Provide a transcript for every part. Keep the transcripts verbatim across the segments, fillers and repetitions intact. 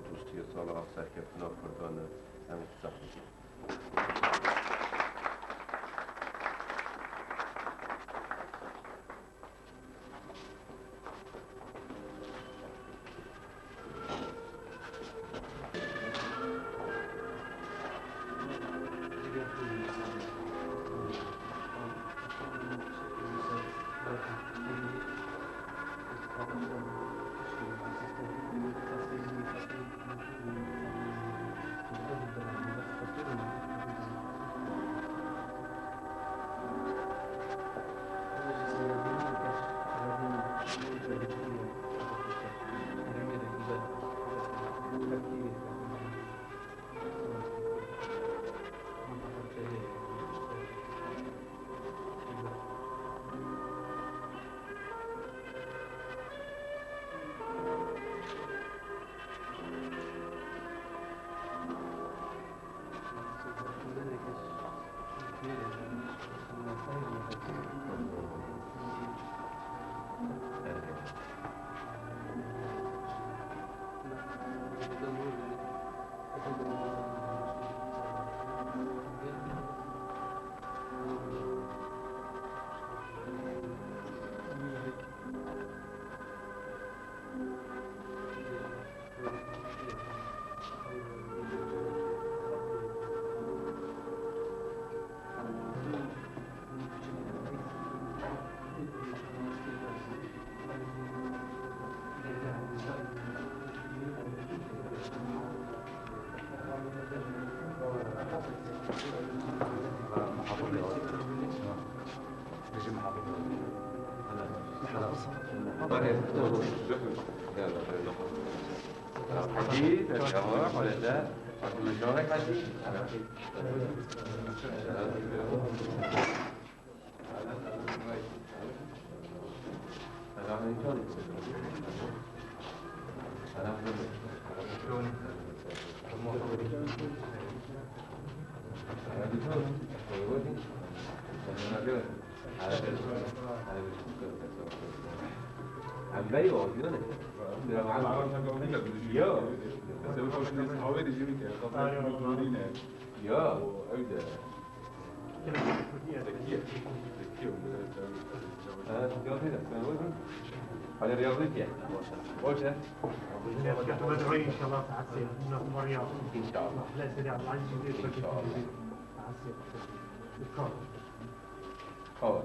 Dostiya sala serkeftina Kurdan e, em îhtîsam bikin. Em vey o, yone. Yo. Yo. Ew de. Tekiye. Tekiye. Ha, tekiye. Hadi riyazlık ya. Boş ver. Kehmet Rey inşallah saat sekiz. Nasıl var ya? İnşallah. İnşallah. Saat sekiz. Xawa.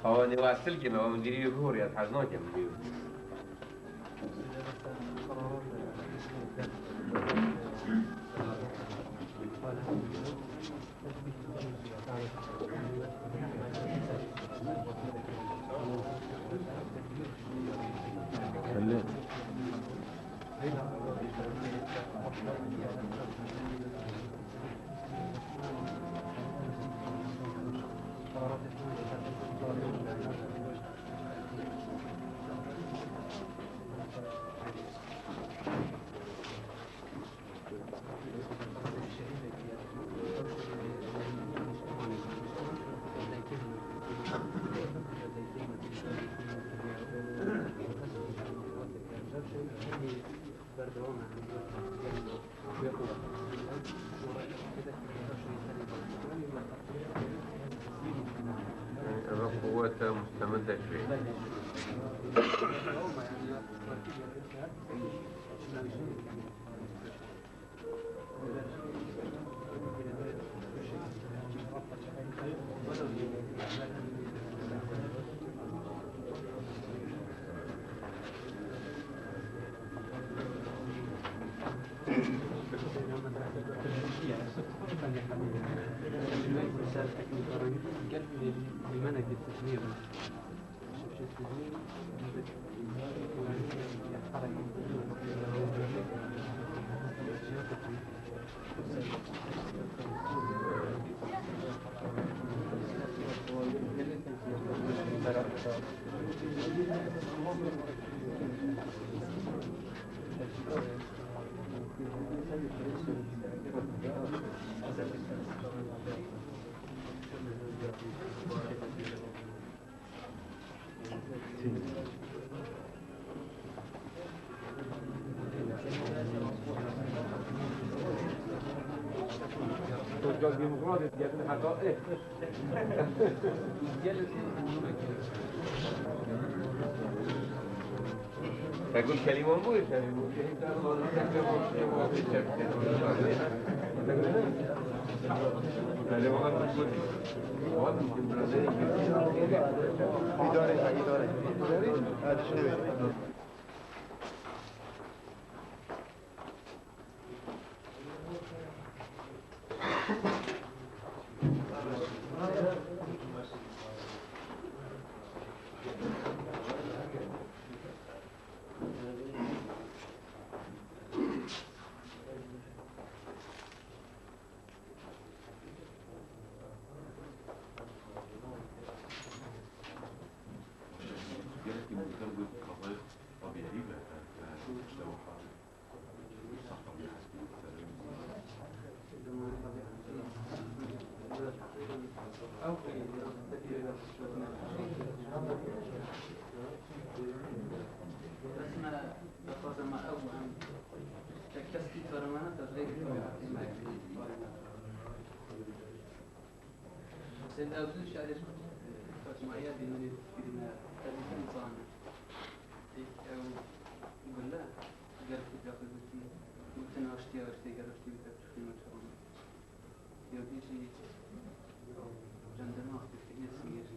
Xawa ne wa silkê me, wa min dîrî wê bihorî, ez hez nakem. Eve quwete mustemidek bê. Gaz demokrat, geldi hata. Tegul kelîman bû, kelîman. Îdare, îdare. Ha, düşünemedim. Seyda Abdul şair, Fatmaya Dînurî, birine, tabii ki insan. Tek ew gule, gelek gule gotin, gotin aştiya, aştiya, gelek aştiya, gelek aştiya. Ya bir şey, jandarma affettiğine sinir.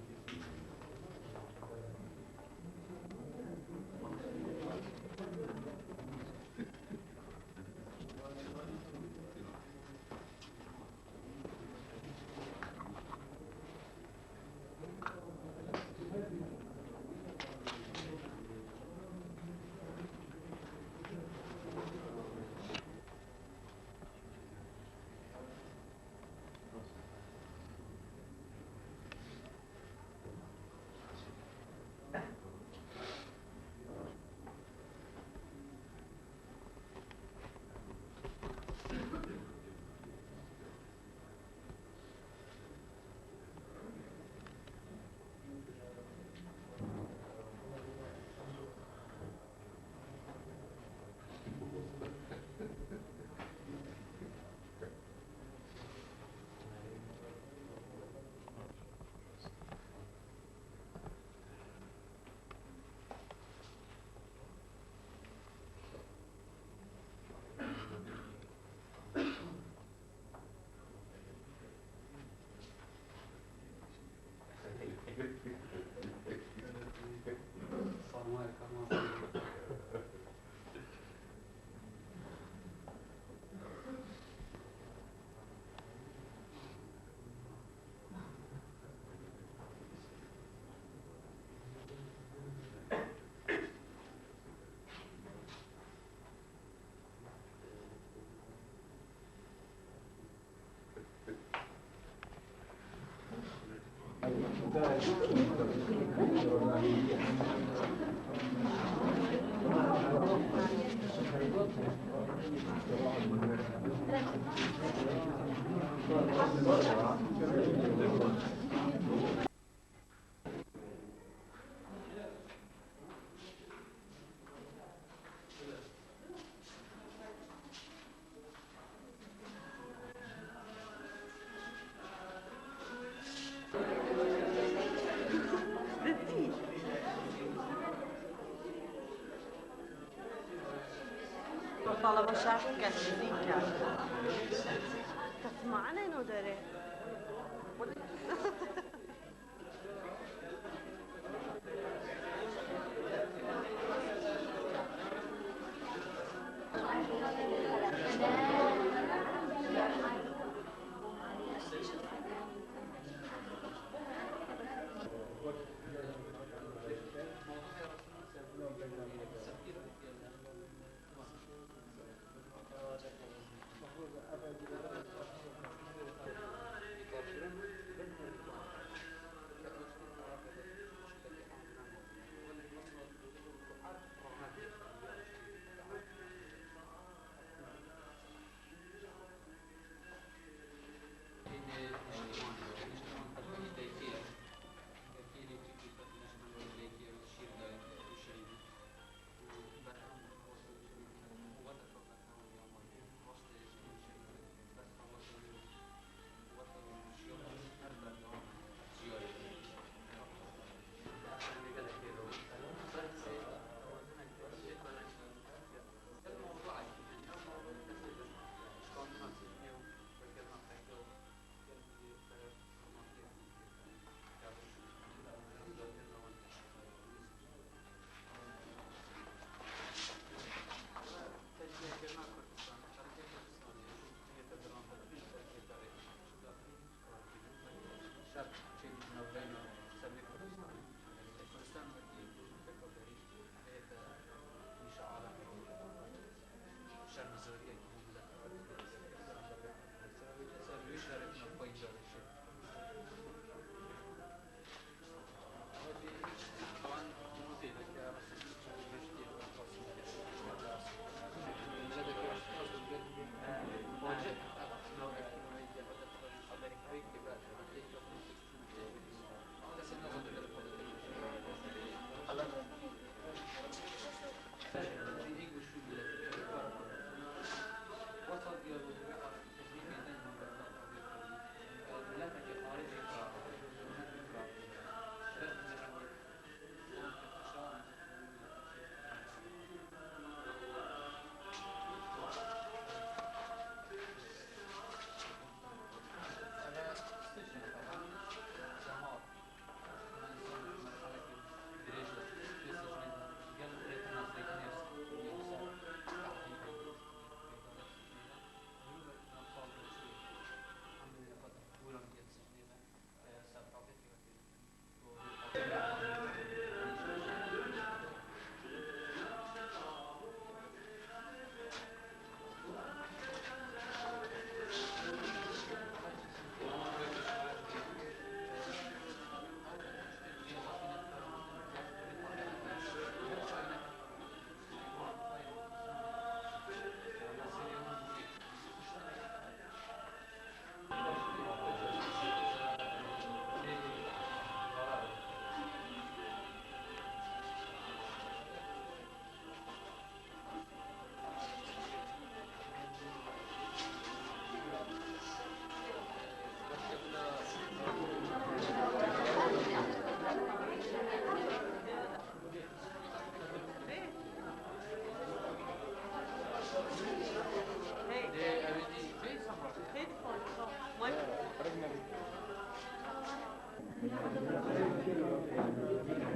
Talaba şaş bike, nêzîk e. Kes mane no derê.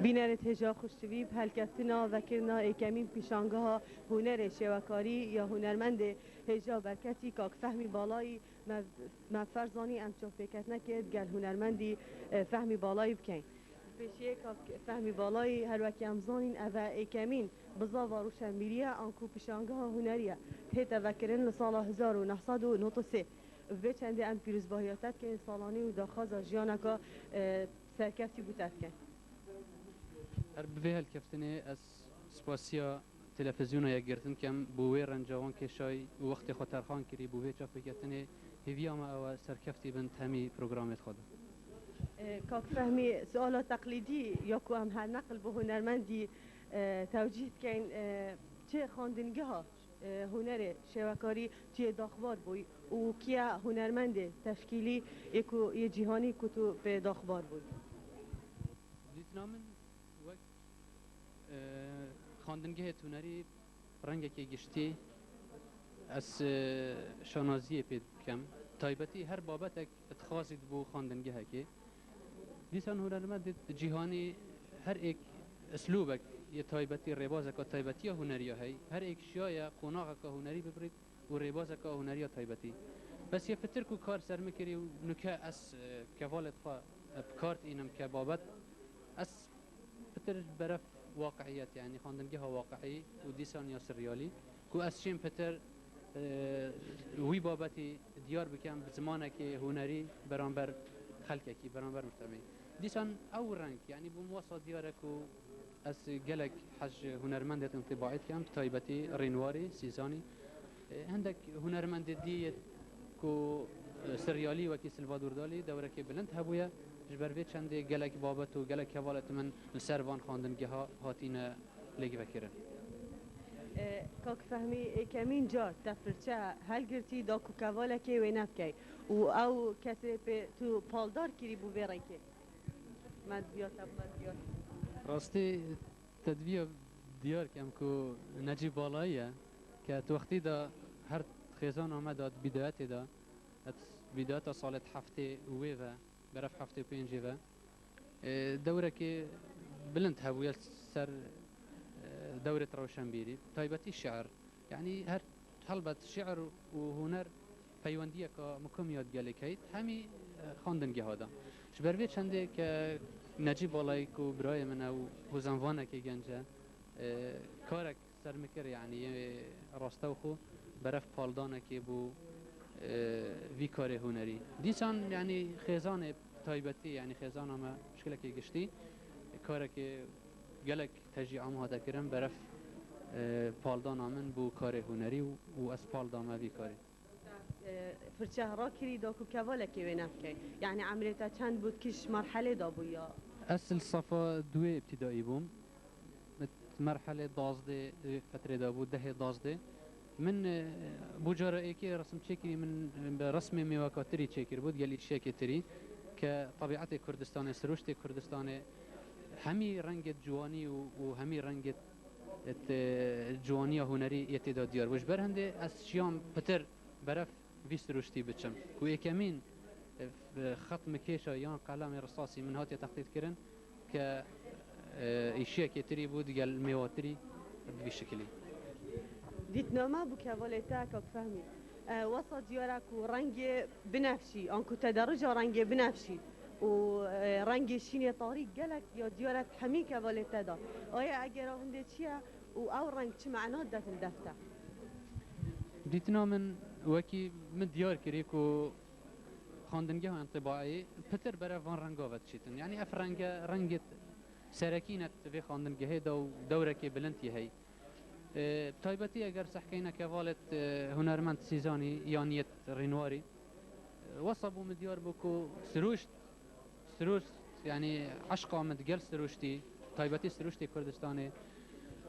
Bînerê hêja xweştivî, bi helkeftina vekirina êkemîn pîşangeha hunerê şêwekarî ya hunermendê hêja berketî kak Fehmî Balayî me, me ferzanî em çavpêketinekê digel hunermendî, e, Fehmî Balayî bikeyn. Pêşiyê kak Fehmî Balayî, her wekî em zanîn, ev e êkemîn bizava rûşenbîrî ye, anku pîşangeha hunerî ye. Hête vekirin li sala hezar û neh sed û nod û sê. Bi vê çendê em pîrozbahiya te dikeyn, salanî û daxwaza jiyaneka, e, serkeftî bo te dikeyn. Her bi vê helkeftinê ez spasiya Televîzyona Yekgirtin dikim bo wê renca wan kêşay û wextê xwe terxan kirî bo vê çavpêketinê. Hêviya me ew e serkeftî bin di hemî programê xwe de. E, kak Fehmî, suala teqlîdî ya ku em her neqil bo hunermendî, e, tewcîh dikeyn, e, çi xwendingeha, e, hunerê şêwekarî tu yê daxbar bûyî û kî ye hunermendê teşkîlî yê ku yê cîhanî ku tu pê daxbar bûyî? Dîtina min wek, e, xwendingehê hunerî rengekê giştî ez, e, şanaziyê pê dikim. Taybetî her babetek dixwazî dibû xwendingehekê. Dîsan hunermendê cîhanî her êk uslûbek yê taybetî, rêbazeka taybetî ya hunerî ya hey. Her êk şiyaye qonaxeka hunerî bibirît û rêbazeka hunerî ya taybetî. Bes yê pitir ku kar ser min kirî û nuke ez, e, kevalê xwe, e, bi kar tînim ke babet ez pitir beref waqiiyet, yanî xwendingeha waqiî û dîsan ya siryalî, ku ez çêm pitir, e, wî babetî diyar bikim bi zimanekê hunerî beramber xelkekî, beramber mujtemî. Dîsan ew reng, yanî bo min wesa diyar e ku ez gelek hez ji hunermendê intîbaî dikim, bi taybetî Rênwarî, Sîzanî. E, hindek hunermendê dî yê ku, e, siryalî wekî Salvador Dalî dewrekê bilind hebûye. Ji ber vê çendê gelek babet û gelek hevalêt min li ser van xwendingeha hatine lêkvekirin. E, kak Fehmî, êkemîn car te firçe helgirtî da ku kevalekê wêne bikey û ew kesê pê tu paldar kirî bû vê rêkê? Me diya te, me diya. Rastî, te diviya diyar kem ku Necîb Balayî ye, ke di wextî de her xêzana me de di bîdayetê de, et bîdayeta salê heftê û wê ve, beref heftê û pêncê ve, e, dewrekê bilind hebûye ser, e, dewrê rewşenbîrî, taybetî şiir. Yanî her, helbet şiir û huner peywendiyeka mukim ya di gelê ket, hemî, e, xwendingeha de. Ji ber vê çendê ke Necîb Balayî ku birayê min e û hozanvanekê genc e, e, karek ser min kir, yanî yê rastewxo beref paldanekê bo, e, vî karê hunerî. Dîsan, yanî xêzanê taybetî, yanî xêzana me şikilekê giştî, karekê gelek tecî am hate kirin beref, e, paldana min bo karê hunerî û, û ez pal dame vî karê. E, firçe rakirî da ku kevalekê wêne bikey. Yanî emrê te çend bû, di kîj merhelê de bû ya? Ez li safa duê îbtîdaî bûm. Di merhelê dazdê, e, fetrê de bû, dehê dazdê. Min, e, bû cara êkê resim çêkirî, min, e, bi resmê mêweka tirî çêkiribû, digel îşiyekê tirî, ke tebîetê Kurdistanê, sirûştê Kurdistanê, hemî rengê ciwanî û, û hemî rengê, e, te-, ciwaniya hunerî yê tê de diyar bû. Ji ber hindê ez şiyam pitir beref vî sirûştî biçim. Ku êkemîn, e, xetmikêşa yan qelemê risasî min hatiye teqlîdkirin, ke, e, îşiyekê tirî bû digel mêwatirî bi vî şikilî. Dîtina me bo kevalê te, kak Fehmî, e, wesa diyar e ku rengê binefşî, anku tederuca rengê binefşî û, e, rengê şînê tarî gelek ya diyar e hemî kevalê te de. Aya egera hindê çi ye û ew reng çi mena didin def te? Dîtina min wekî min diyar kirî ku xwendingeha întîbaî pitir berev van renga ve diçîtin. Yanî ev renge, rengê serekî ne di vê xwendingehê de û dewrekê bilind yê hey. E, bi taybetî eger sehkeyne kevalêt, e, hunermend Sîzanî yan yêt Rînwarî, e, wesa bo min diyar bû ku sirûşt, sirûşt, yanî eşqa min digel sirûştî, taybetî sirûştê Kurdistanê,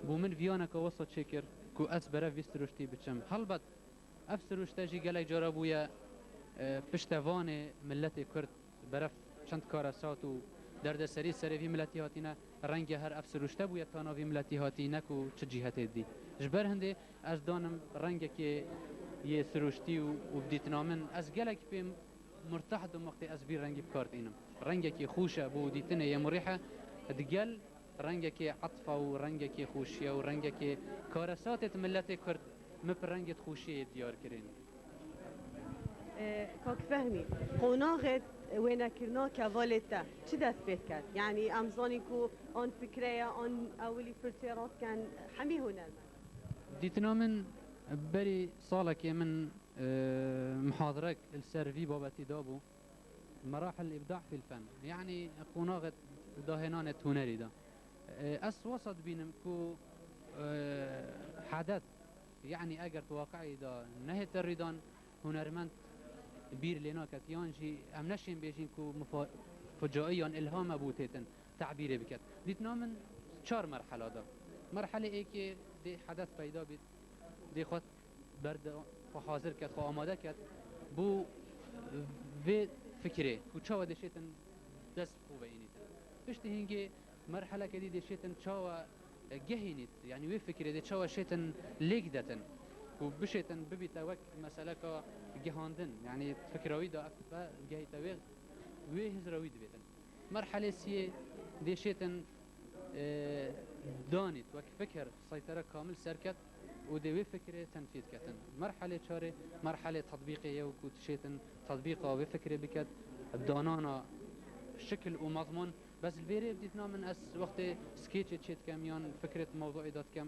bo min viyaneke wesa çêkir ku ez berev vî sirûştî biçim. Helbet, ev sirûşte jî gelek cara bûye, e, piştevanê miletê Kurd, beref çend karesat û derdeserî serê vî miletî hatîne, renge her ev sirûşte bûye tana vî miletî hatî, ne ku çi cîhetê dî. Ji ber hindê ez danim rengekê yê sirûştî û, û bi dîtina min ez gelek pê murteh dim wextê ez vî rengî bi kar tînim. Rengekî xweş e bo dîtinê yê mirîh e, digel Rengekê etfa û rengekê xweşiye û rengekê karesatê di miletê Kurd min bi rengê xweşiyê diyar kirîn. E, Kak Fehmî, qonaxê wênekirina kevalê te çi dest pê diket? Yanî em zanîn ku an fikre ye, an ewilî pirtê rast ken hemî hunermend. Dîtina min berî salekê min, e, muhadirek li ser vî babetî dabû. Merahil îbda fîl fen. Yanî qonaxê dahênanê hunerî de. E, ez wesa dibînim ku, e, hedet, yanî eger di waqiî de nehête rîdan, hunermend bîr lê naket, yan jî em neşên bêjin ku mifa-, fucaiyan ilhame bû têtin tebîrê biket. Dîtina min çar merhela de. Merhelê êkê dê hedet peyda bît, dê xwe berde xwe hazir ket, xwe amade ket, bo vê fikirê ku çawa dê şêtin dest xwe ve înîtin. Piştî hingê merheleke dî dê şêtin çawa, e, gehînît, yanî wê fikirê dê çawa şêtin lêk detin, ku bişêtin bibîte wek meseleka gihandin, yanî fikra wî de ev tipe gehîte wê, wê hizra wî divêtin. Merhelê siyê dê şêtin, e, danît, wek fikir seytere kamil serket û dê wê fikirê tenfîz ketin. Merhelê çarê, merhelê tetbîqê ye û ku şêtin tetbîqa wê fikirê biket, danana şikil û mezmûn. Bes li vêrê dîtina min ez wextê skêçê çê dikem yan fikrê mewduî da dikem,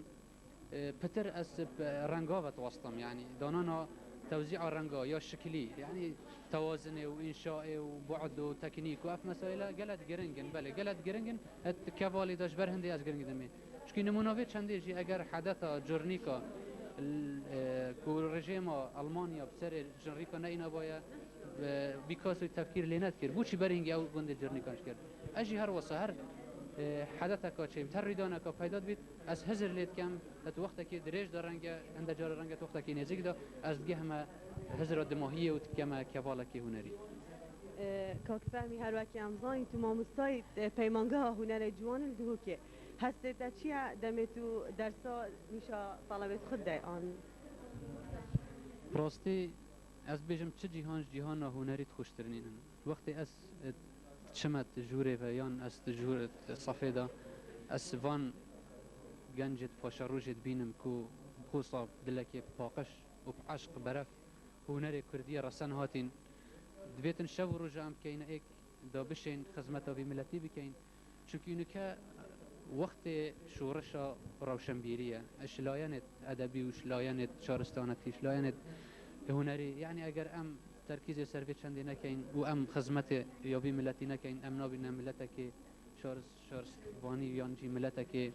e, pitir ez bi renga ve diwestim, yanî danana tewzîa renga ya şikilî, yanî tewazinê û înşaê û bu'd û teknîk û ev mesaîle gelek giring in, belê gelek giring in, et kevalî de ji ber hindê ez giring dimê. Çikî nimûna vê çendê jî eger hedeta curnîka, l-, e, ku rejêma Almanya bi serê jinrîka neînabaye, e, Picasso tefkîr lê nedikir. Bû çi berî hingê ew gundê curnîkan dikir? Ez jî her wesa her, e, hedeteka çêbit, her rîdaneka peyda dibît, ez hizir lê dikem, et wextekî dirêj de renge, hinde cara renge wextekî nêzik de, ez digehime hizira dimahiyê û dikeme kevalekî hunerî. E, Kak Fehmî, her wekî em zanîn, tu mamostayî, e, Peymangeha Hunerê Ciwan li Duhokê. Hestê te çi ye demê tu dersa nîşa talebê xwe de an? Rastî, ez bêjim, çi cîhan ji cîhana hunerî di xweştirîn in. Wextê ez, e, diçime di jûrê ve yan ez di jûr, di sefê de, ez van gencê di paşerojê dibînim ku bi xwe saf dilekê bi paqij û bi eşq beref hunerê kurdiyê resen hatîn. Divêtin şev û roja em bikeyne êk da bişên xizmeta vî miletî bikeyn. Çunkî nûke wextê şoreşa rewşenbîrî ye. Ji layenê edebî û ji layenê şaristanetî, ji layenê hunerî, yanî eger em terkîzê ser vê çendê nekeyn û em xizmetê ya vî miletî nekeyn, em nabîne miletekê şaris-, şaristvanî yan jî miletekê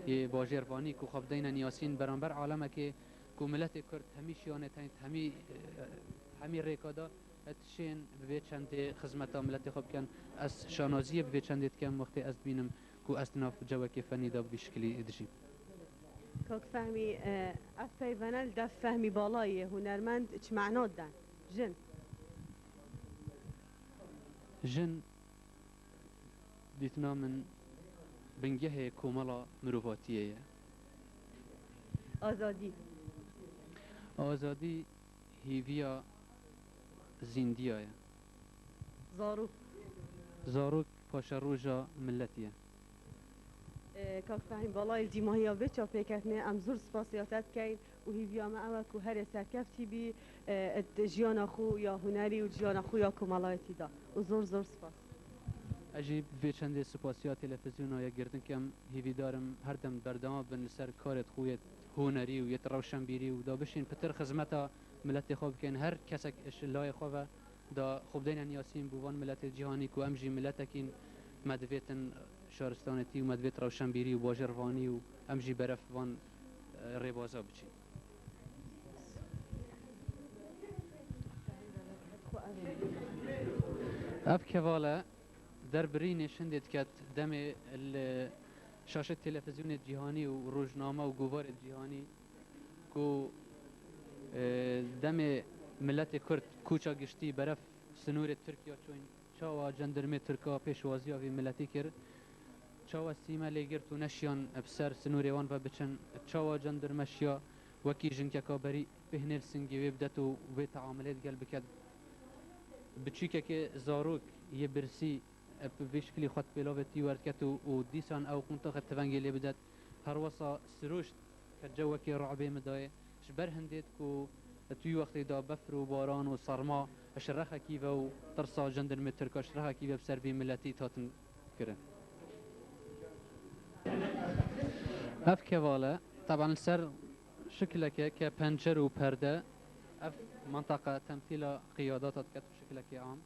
yê bajêrvanî ku xwe bideyne niyasîn beramber alemekê ku miletê Kurd hemî şiyanê tenê, hemî, hemî rêka de, et şên bi vê çendê xizmeta miletê xwe bikin. Ez şanaziyê bi vê çendê dikim wextê ez dibînim ku ez di nav cewekê fenî de bi vî şikilî dijîm. Kak Fehmî, e, ev peyvene li dev Fehmî Balayê hunermend çi mena diden? Jin. Jin dîtina min bingehê komela mirovatiyê ye. Azadî. Azadî hîviya zîndiya ye. Zarok. Zarok paşeroja miletî ye. E, Kak Fehîm, Balayê, li dîmahiya vê çapêketinê em zor spasiya te dikeyn û hîviya me ew e ku herê serkeftî bî, e, di jiyana xwe ya hunerî û jiyana xwe ya komelayetî de. Û zor zor spas. Ez jî vê çendê spasiya televîzyona ye girdin kem, hîvîdar im her dem berdewam bin li ser karê xwe yê hunerî û yê rewşenbîrî û da bişên pitir xizmeta miletê xwe bikin. Her kesek ji layê xwe ve da xwe bideyne niyasîn bo van miletê cîhanî ku em jî miletekîn, me divêtin şaristanetî û me divêt rewşenbîrî û bajêrvanî û em jî beref van, e, rêbaza biçin. Ev kevale derbirînê şindê diket demê li şaşê televîzyonê cîhanî û rojname û govarê cîhanî ku, e, demê miletê Kurd koça giştî beref sinûrê Tirkiya çûn, çawa cendirmê Tirka pêşwaziya vî miletî kir, çawa sîme lê girt û neşiyan bi ser sinûrê wan ve biçin, çawa cendirme şiya wekî jinkeka berî pêhnêl singê wê bidet û wê teamilê digel biket. Biçûkekê zarok yê birsî bi vê şikilî xwe di pêlavê tî werdiket û, û dîsan ew quntaxê tivengê lê bidet. Herwesa sirûşt ke cewekê ru'bê min dayê, ji ber hindêt ku di wî wextê de befr û baran û serma ji rexekî ve û tirsa jendirmê Tirka ji rexekî ve bi ser vî miletî hatin kirin. Ev keval e, teban li ser şikileke ke pencer û perde, ev menteqa temtîla qiyadata diket bi şikilekê am,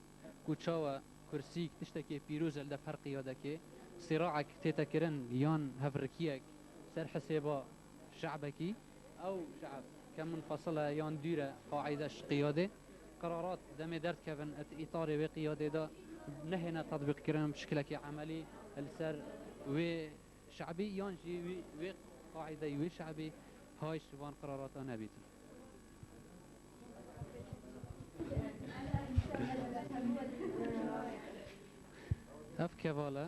ku çawa kursîk tiştekê pîroz e li dev her qiyadekê, sîraek tête kirin yan hevrikiyek ser hisêba şe'bekî, ew şe'b ke munfasil e yan dûr e qaîde ji qiyadê, qirarat demê derdikevin di îtarê wê qiyadê de nehêne tetbîqkirin bi şikilekî emelî li ser wê şe'bî yan jî wî, wê qaîdeyî wê şe'bî hay ji van qirarata nebîtin. Ev keval e,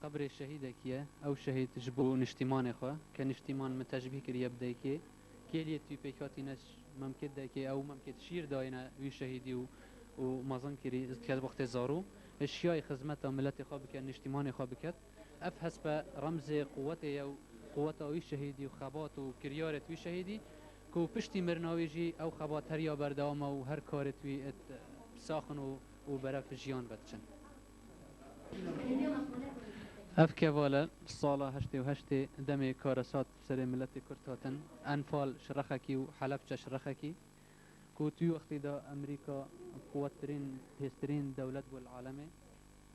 qebrê şehîdekî ye. Ew şehîd ji bo niştîmanê xwe, ke niştîman min teşbîh kiriye bi deykê, kêliyê tû pêk hatîne ji memkê deykê, ew memkê şîr dayine wî şehîdî û, û mezin kirî, dike wextê zarû, şiyayê xizmeta miletê xwe bike, niştîmanê xwe biket. Ev hespe remzê quwetê ye û quweta wî şehîdî û xebat û kiryarêt wî şehîdî, ku piştî mirina wî jî ew xebat her ya berdewam e û her karêt wî êt saxin û, û beref jiyan vediçin. Ev keval e, sala heştê û heştê demê karesat serê miletê Kurd hatin, Enfal ji rexekî û Helebçe ji rexekî, ku tu wextî de Amerîka quwettirîn, hêztirîn dewlet bû li alemê.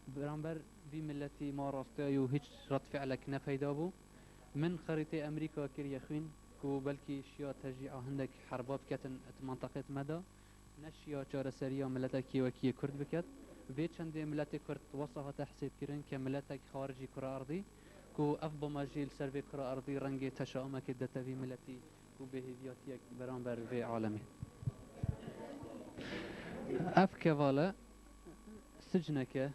Beramber vî miletî ma rastiyayî û hiç redfi'lek ne peyda bû. Min xerîtê Amerîka kiriye xwîn, ku belkî şiya teşcî'a hindek herba biketin di menteqêt me de, ne şiya çareseriya miletekî wekî yê Kurd biket. Vê çendê miletê Kurd wesa hate hesêbkirin ke miletek xaricî kura erdî, ku ev bama jî li ser vê kura erdî rengê teşaumekê dete vî miletî û bêhêviyatiyek beramber vê alemê. Ev keval e, sicneke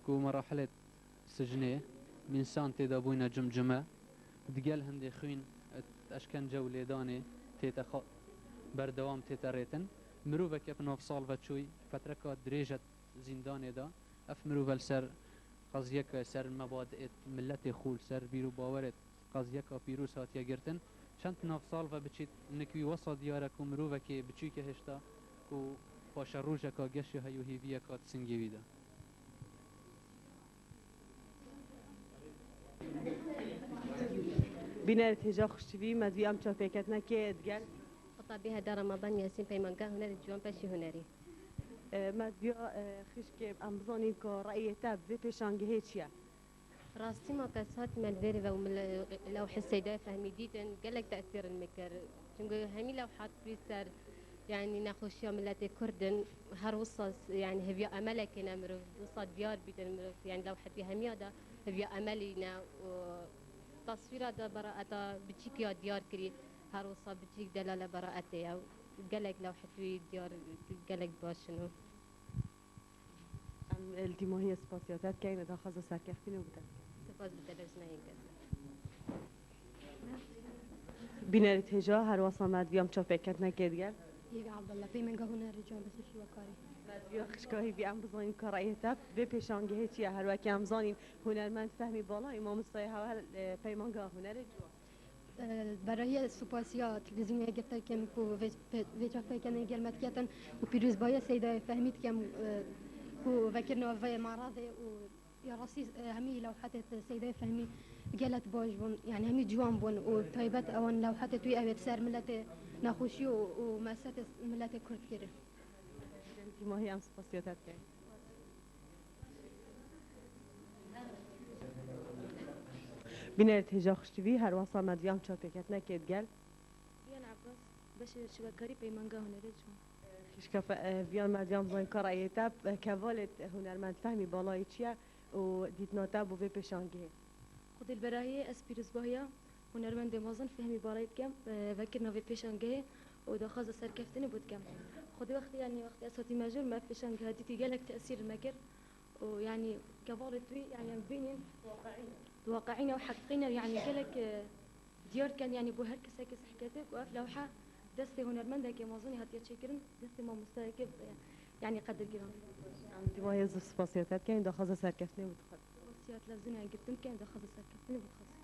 ku merahilê sicnê, mînsan tê de bûyne cimcime, digel hindê xwîn, eşkence û lêdanê tête xwe berdewam tête rêtin. Miroveke bi nav sal ve çûy, fetreka dirêj e zîndanê de. Ev mirov e li ser qeziyeke ser mebadi'ê miletê xwe, li ser bîr û bawerê qeziyeka pîroz hatiye girtin. Çend nav sal ve biçît, nik wî wesa diyar e ku mirovekê biçûk e hêşta ku paşerojeka geş ya heye û hêviyeka di singê wî de. Bînerê hêja xweştivî, me divî em çavpêketinekê digel. Xetabî heda Ramadan Yasîn, Peymanga Hunerê Ciwan, Peşî Hunerî. E, me diviya, e, xişkê em bizanîn ku reyê te bi vê pêşangehê çi ye? Rastî ma kes hat me li vêrê ve û min le-, lewhê Seydayê Fehmî dîtin, gelek tesîr li min kir. Çunku hemî lewhat wî ser, yanî nexweşiya miletê Kurd in, her wisa s-, yanî hêviya emelekê ne mirov, wisa diyar bîtin mirov, yanî lewhet wî hemiya de hêviya emelî ne û teswîra de beraeta biçîk ya diyar kirî, her wisa biçîk delale beraetê ye. Gelek lewhet wî diyar, gelek baş in û. Em, e, li dîmahiyê spasiya te dikeyn, daxwaza serkeftinê û bi te dikin. Spas bi televîzyona Yekê. Bînerê hêja, her wasa me divî em çavpêketinekê digel. Hêvî Abdullah, Peymenga Hunerê Ciwan, Peşî Wekarî. Me divî xişka Hêvî em bizanîn ka reyê te vê pêşangehê çi ye? Her wekî em zanîn hunermend Fehmî Balayî, mamostayê hewe, e, Peymanga Hunerê Ciwan. Berahiya supasiya televîzyonê Yekê dikim ku vê, vê çavpêkenê gel me diketin û pîrozbahiya Seydayê Fehmî dikim, e, ku vekirina vê merazê û ya rastî, e, hemî lewhetê Seydayê Fehmî gelek baş bûn, yanî hemî ciwan bûn û taybet ewan lewhetê wî ew ê ser miletê nexweşî û, û mesetê miletê Kurd kiri. Dîmahî em spasiya te dikin. Bînerê hêja xweştivî, her wasa me divî em çavpêketinekê digel. Viyan Abbas, beşê şivekarî Peymanga Hunerê Ciwan. Xişka fe-, e, Viyan me divî em bizanîn ka reyê te, e, kevalê hunermend Fehmî Balayî çi ye û dîtina te bo vê pêşangehê? Xwedê li berahiyê ez pîrozbahiya hunermendê mezin Fehmî Balayî dikim, e, vekirina vê pêşangehê û daxwaza serkeftinê bo dikim. Xwedê wextê, yanî wextê ez hatîme jor, me ev pêşangeha dîtî gelek tesîr li me kir. û yanî kevalê tu, yanî em bînin, di waqi'î ne û heqîqî ne, yanî gelek, e, diyar dikin, yanî bo her kesekê sehketê ku ev lewhe destê hunermendekê mezin hatiye çêkirin, destê mamostayekê, e, Yani qedirgiran. Em dîmahê zû spasiya te dikeyin, daxwaza serkeftinê û dixwazin. Spasiya televîzyona girtin dikeyin, daxwaza serkeftinê û dixwazin.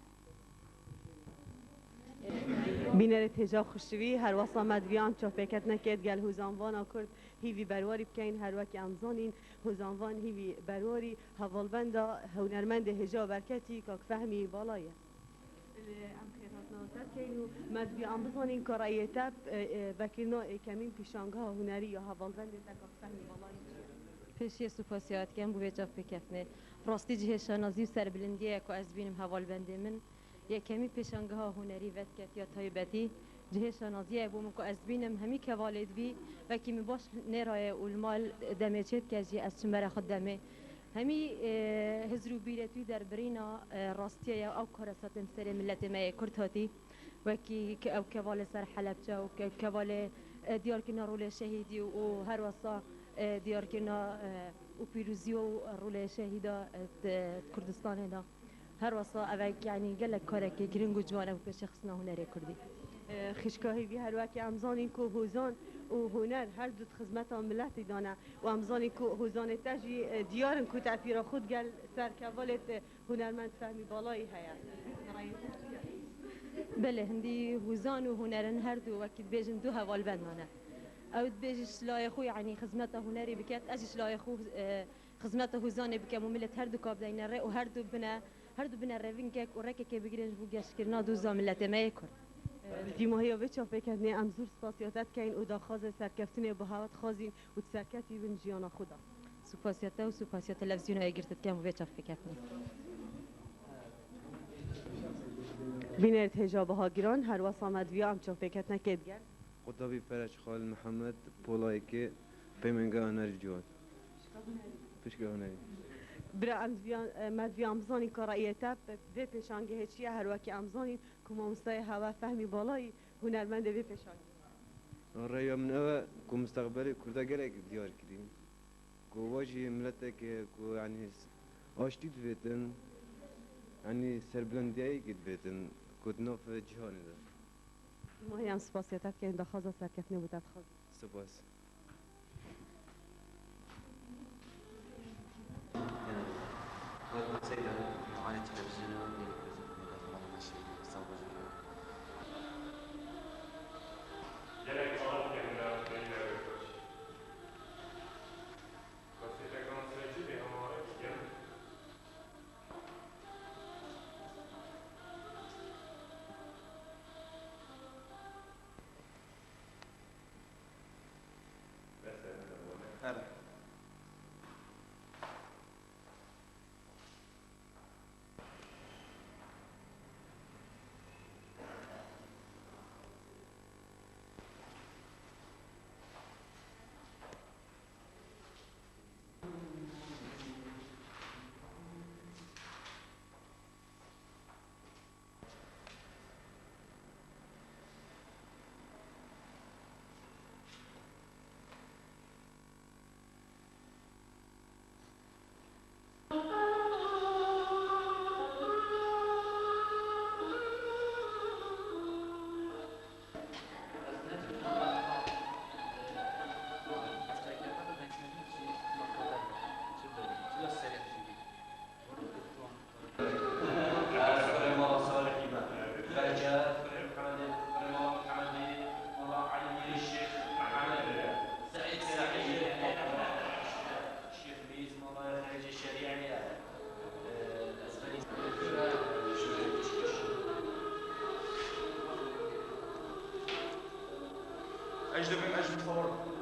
Bînerê hêja xweşivî, her wesa me divî em çavpêketinekê digel hozanvana Kurd hîvî berwarî bikeyin, her wekî em zanîn hozanvan hîvî berwarî hevalbenda hunermendê hêja berketî Kak Fehmî Balayî ye. Em xêrhatina te dikeyin û me divî em bizanîn ka reyê te, e, e, vekirina êkemîn pêşangeha hunerî ya hevalbendê te Kak Fehmî Balayî çi ye? Pêşiyê spasiya dikim bo vê çavpêketinê. Rastî cihê şanazî û serbilindiyê ye ku ez bînim hevalbendê min. Yekemî pêşangeha hunerî vediketiya taybetî. Cihê şanaziyê ye bo min ku ez bînim hemî kevalê divî wekî min baş nêraye û li mal demê çêdike jî ez çim bere xwe demê. Hemî, e, hizr û bîrê tu derbirîna, e, rastiyê ye, ew kare satin serê miletê me yê Kurd hatî. Wekî ke-, ew kevalê ser Helebçe û ke-, kevalê, e, diyarkirina rolê şehîdî û her wesa, e, diyarkirina, e, û pîroziya û rolê şehîda, e, di, di Kurdistanê de. Her wesa ev e, yanî gelek karekê giring û ciwan e bo pêşxistina hunerê kurdî. E, xişka hêvî, her wekî em zanîn ku hozan û huner her du di xizmeta miletî de ne û em zanîn ku hozanê te jî, e, diyar in ku te pîra xwe digel ser kevalê te hunermend Fehmî Balayî heye. Rayê te çi ye? Belê, hindî hozan û hunerin her du wekî dibêjin du hevalbendan e. Ew dibêjin ji layê xwe, yanî xizmeta hunerê biket, ez jî ji layê xwe, e, xizmeta hozanê bikim û milet her du ka bideyne rê û her du bine, her du bine rêvingek û rekekê bigirin ji bo geşkirina doza miletê me yê Kurd. Di dîmahiya vê çavpêketinê em zûr spasiya te dikeyin û daxwazê serkeftinê bi hewa dixwazîn û tu serketî bin jiyana xwe de. Spasiya te û spasiya televîzyona Êgir te dikim bo vê çavpêketinê. Bînerê hêja biha giran, her wesa me diviya em çavpêketinekê digel. Qutabî Perec Xalil Mihemed, Polayekê, Peymenga Hunerî Ciwan. Pişka hunerî. Bira em diviya, me diviya em bizanîn ka reyê te vê pêşangehê çi ye, her wekî em zanîn ku mamostayê hewe Fehmî Balayî hunermendê vê pêşangehê. Rêya min ew e ku mustaqbelê Kurda gelek diyar kirî. Ku wa jî miletek e ku, yanî, aştî divêtin, yanî, serbilindiyayekê divêtin ku di nav cîhanê de. Mahî em spasiya te dikeyin, daxwaza serkeftinê bo te dixwazin. Spas. Ej dibim, ej bi xeber.